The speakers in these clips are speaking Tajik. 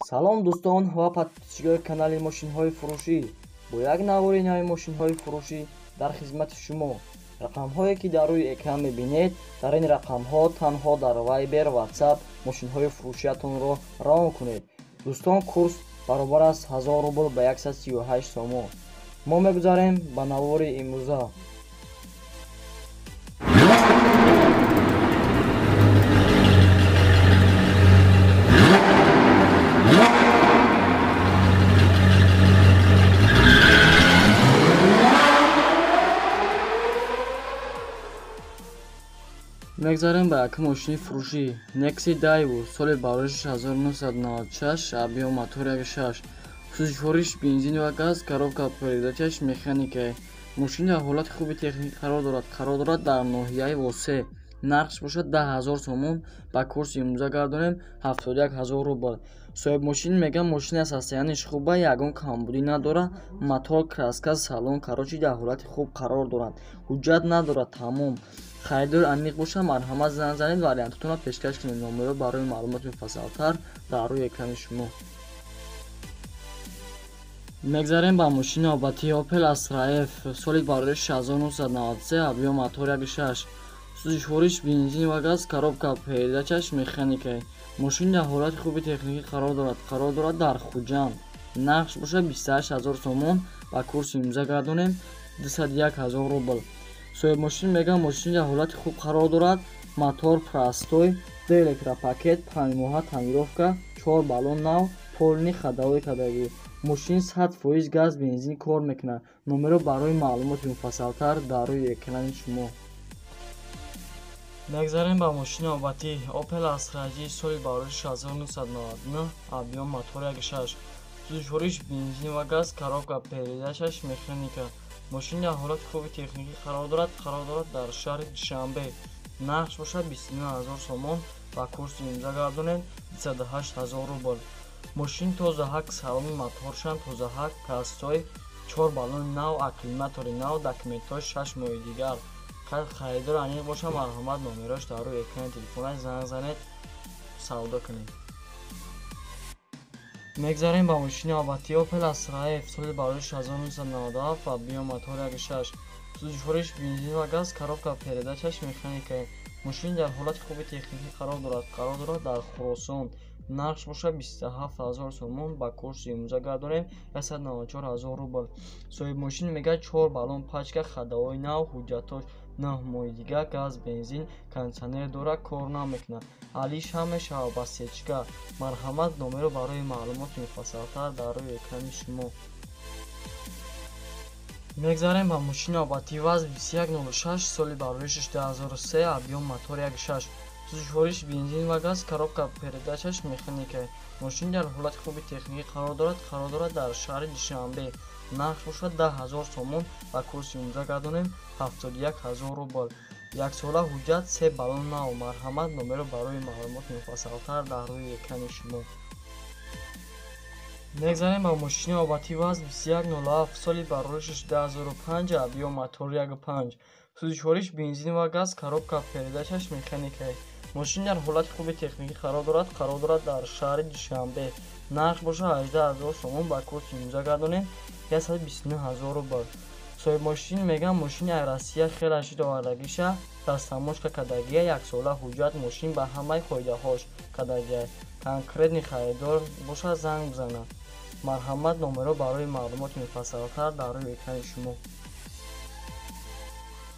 Салом дӯстон ва подписчикои канали мошинҳои фурӯшӣ. Бо як навори нави мошинҳои фурӯшӣ дар хизмати шумо. Рақамҳое ки дар рӯи экран мебинед, дар ин рақамҳо танҳо дар Viber, WhatsApp мошинҳои фурӯшиятонро равон кунед. Дӯстон, курс баробар аст 1000 рубл ба 138 сомон. Мо мегузарем ба навори имрӯза. Мегзарем ба як мошини фурӯшӣ Nexi Daewoo соли барои 1996, объем мотор 1.6, сӯзишвориш бензин ва газ, коробка передачаш механика. Мошин дар ҳолати хуби техникӣ қарор дорад дар ноҳияи Восе. Нархш бошад 10 000 сомон, ба курси имрӯза гардонем 71 000 рубл. Соҳибмошин мегӯяд, мошин аз состоянияш хуба, ягон камбудӣ надорад, мотор, краска, салон, короче, дар ҳолати хуб қарор дорад, ҳуҷҷат надорад, тамом. Харидори аниқ бошад, марҳамат, занг занед, вариантотонро пешкаш кунед. Номерҳо барои маълумоти муфассалтар дар рӯи экрани шумо. Мегзарем ба мошини навбатии Opel Astra F соли барои 1993, объем мотор 1.6, сӯзишвориш бензин ва газ, коробка передачаш механика. Мошин дар ҳолати хуби техникӣ қарор дорад дар Хуҷанд. Нархш бошад 28 000 сомон, ба курси имрӯза гардонем 201 000 рубл. Соҳибмошин мегӯяд, мошин дар ҳолати хуб қарор дорад, мотор простой, ду электропакет, 5 моҳа тонировка, чор баллон нав, полный ходовой кардагӣ. Мошин 100% газ, бензин кор мекунад. Номерҳо барои маълумоти муфассалтар дар рӯи экрани шумо. Мегзарем ба мошини навбатӣ Opel Astra J соли барои 1999, объем мотор 1.6, сӯзишвориш бензин ва газ, коробка передачаш механика. Мошин дар ҳолати хуби техникӣ қарор дорад дар шаҳри Душанбе. Нархш бошад 29 000 сомон, ба курси имрӯза гардонем 208 000 рубл. Мошин тозаҳак, салони моторшам тозаҳак, простой, чор баллони нав, аккумулятори нав, документҳои 6 моҳи дигар. Харидор аниқ бошад, марҳамат, номерош дар рӯи экрани телефонаш, занг занед, савдо кунед. Мегзарем ба мошини навбатии Opel Astra F соли барои 1997, объем мотор 1.6, сӯзишвориш бензин ва газ, коробка передачаш механика. Мошин дар ҳолати хуби техникӣ қарор дорад дар Хуросон. Нархш бошад 27 000 сомон, ба курси имрӯза гардонем 194 000 рубл. Соҳибмошин мегӯяд, чор баллон пачка, ходовой нав, ҳуҷҷатҳош 9 моҳи дигар, газ, бензин, кондитсионер дорад, кор намекунад, алиш ҳам мешавад ба сечка. Марҳамат, номерро барои маълумоти муфассалтар дар рӯи экрани шумо. Мегзарем ба мошини навбатии ВАЗ 2106 соли бароишаш 2003, объем мотор 1.6, сӯзишвориш бензин ва газ, коробка передачаш механика. Мошин дар ҳолати хуби техникӣ қарор дорад дар шаҳри Душанбе. Нарх бошад 10 000 сомон, ба курси имрӯза гардонем 71 000 рубл. Яксола ҳуҷҷат, се баллон нав. Марҳамат, номерро барои маълумоти муфассалтар дар рӯи экрани шумо. Мегзарем ба мошини навбатии ВАЗ 2107 соли бароишаш 2005, объем мотор 1.5, сӯзишвориш бензин ва газ, коробка передачаш механика. Мошин дар ҳолати хуби техникӣ қарор дорад дар шаҳри Душанбе. Нарх бошад 18 000 сомон, ба курси имрӯза гардонем 129 000 рубл. Соҳибмошин мегӯяд, мошини Россия хеле шид овардагиша, растаможка кардагия, яксола ҳуҷҷат, мошин ба ҳамаи қоидаҳош кардагия. Конкретный харидор бошад, занг бизанад. Марҳамат, номерҳо барои маълумоти муфассалтар дар рӯи экрани шумо.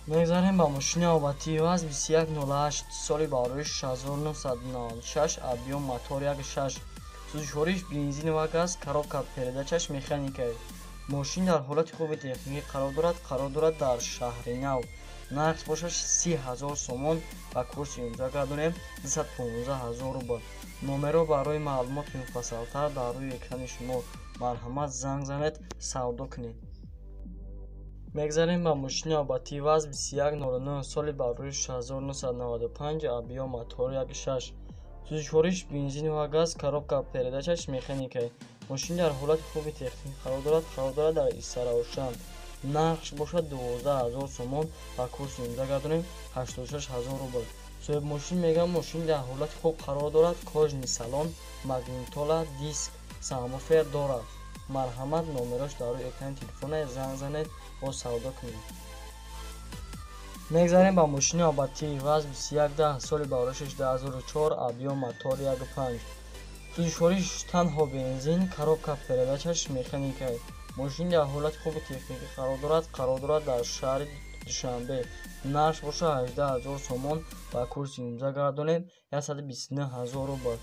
Мегзарем ба мошини навбатии ВАЗ 2108 соли барои 1996, объем мотор 1.6, сӯзишвориш бензин ва газ, коробка передачаш механика. Мошин дар ҳолати хуби техникӣ қарор дорад дар шаҳри Нав. Нарх бошад 30 000 сомон, ба курси имрӯза гардонем 215 000 рубл. Номерҳо барои маълумоти муфассалтар дар рӯи экрани шумо. Марҳамат, занг занед, савдо кунед. Мегзарем ба мошини навбатии ВАЗ 2109 соли барои 1995, объем мотор 1.6, сӯзишвориш бензин ва газ, коробка передачаш механика. Мошин дар ҳолати хуби техникӣ қарор дорад дар Истаравшан. Нархш бошад 12 000 сомон, ба курси имрӯза гардонем 86 000 рубл. Соҳибмошин мегӯяд, мошин дар ҳолати хуб қарор дорад, кожаный салон, магнитола, диск, сабвуфер дорад. Марҳамат, номерош дар рӯи экрани телефона, занг занед, бо савдо кунед. Мегзарем ба мошини навбатӣ ВАЗ 2110, соли бароришаш 2004, объём мотор 1.5, сӯзишвориш танҳо бензин, коробка передачаш механика. Мошин дар ҳолати хуби техникӣ қарор дорад, қарор дорад дар шаҳри Душанбе. Нарх боша 18 000 сомон, ба курси имрӯза гардонем 129 000 рубл.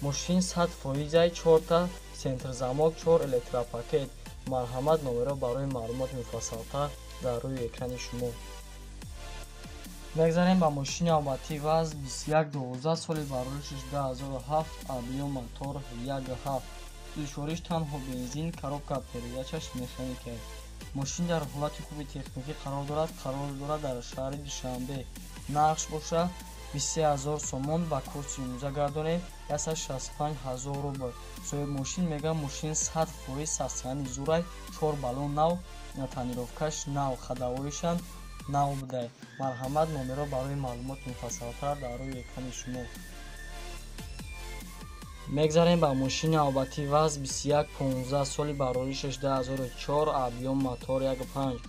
Мошин 100 фоизай, чорта центрзамок, чор электропакет. Марҳамат, номеро барои маълумоти муфассалтар дар рӯи экрани шумо. Мегзарем ба мошини навбатӣ ВАЗ 2112, соли бароришаш 2007, объём мотор 1.7, сӯзишвориш танҳо бензин, коробка передачаш механика. Мошин дар ҳолати хуби техникӣ қарор дорад, қарор дорад дар шаҳри Душанбе. Нархш боша 23 000 сомон, ба курси имрӯза гардонем 165 000 рубл. Соҳибмошин мегӯяд, мошин 100% состояни зурай, чор баллон нав, тонировкаш нав, ходовойшам нав будай. Марҳамат, номеро барои маълумоти муфассалтар дар рӯи экрани шумо. Мегзарем ба мошини навбатӣ ВАЗ 2115, соли бароришаш 2004, объём мотор 1.5,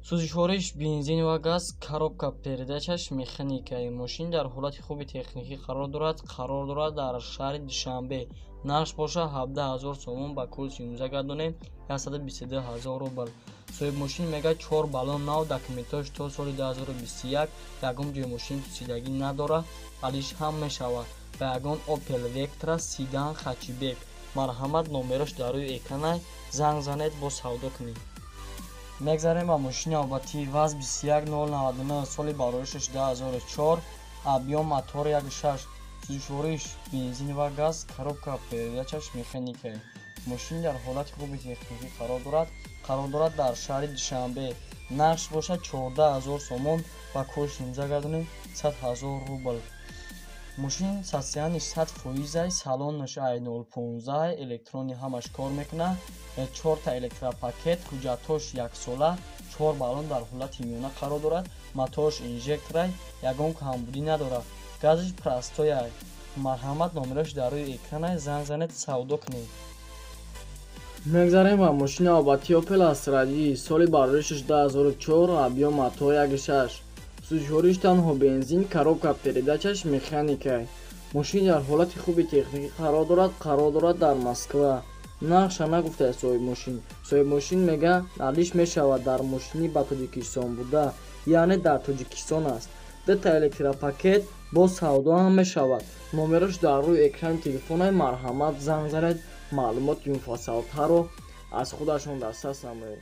сӯзишвориш бензин ва газ, коробка передачаш механика. Мошин дар ҳолати хуби техникӣ қарор дорад, қарор дорад дар шаҳри Душанбе. Нарх боша 17 000 сомон, ба курси имрӯза гардонем 122 000 рубл. Соҳибмошин мегӯяд, чор баллон нав, документош то соли 2021, ягон ҷои мошин пусидагӣ надорад, алиш ҳам мешавад ба ягон Опел Вектра, седан, хэтчбек. Марҳамат, номерош дар рӯи экранай, занг занед, бо савдо кунед. Мегзарем ба мошини навбатӣ ВАЗ 21099, соли бароришаш 2004, объём мотор 1.6, сӯзишвориш бензин ва газ, коробка передачаш механика. Мошин дар ҳолати хуби техникӣ қарор дорад, қарор дорад дар шаҳри Душанбе. Нархш бошад 14 000 сомон, ба курси имрӯза гардонем 100 000 рубл. Мошин состояниш 100 фоизай, салонаш ай 015, электрони ҳамаш кор мекунад, чорта электропакет, ҳуҷҷатҳош яксола, чор баллон дар ҳолати миёна қарор дорад, моторш инжекторай, ягон камбудӣ надорад, газаш простояй. Марҳамат, номерош дар рӯи экранай, занг занед, савдо кунед. Мегзарем ба мошини навбатӣ Опел Астра, соли бароришаш 2004, объём мотор 1.6, сӯзишвориш танҳо бензин, коробка передачаш механика. Мошин дар ҳолати хуби техникӣ қарор дорад, қарор дорад дар Москва. Нархша нагуфтааст соҳибмошин. Соҳибмошин мегӯяд, алиш мешавад дар мошини ба Тоҷикистон буда, яъне дар Тоҷикистон аст. Дута электропакет, боз савдо ҳам мешавад. Номерош дар рӯи экрани телефонай, марҳамат, занг занед, маълумоти муфассалтарро аз худашон дастрас намоед.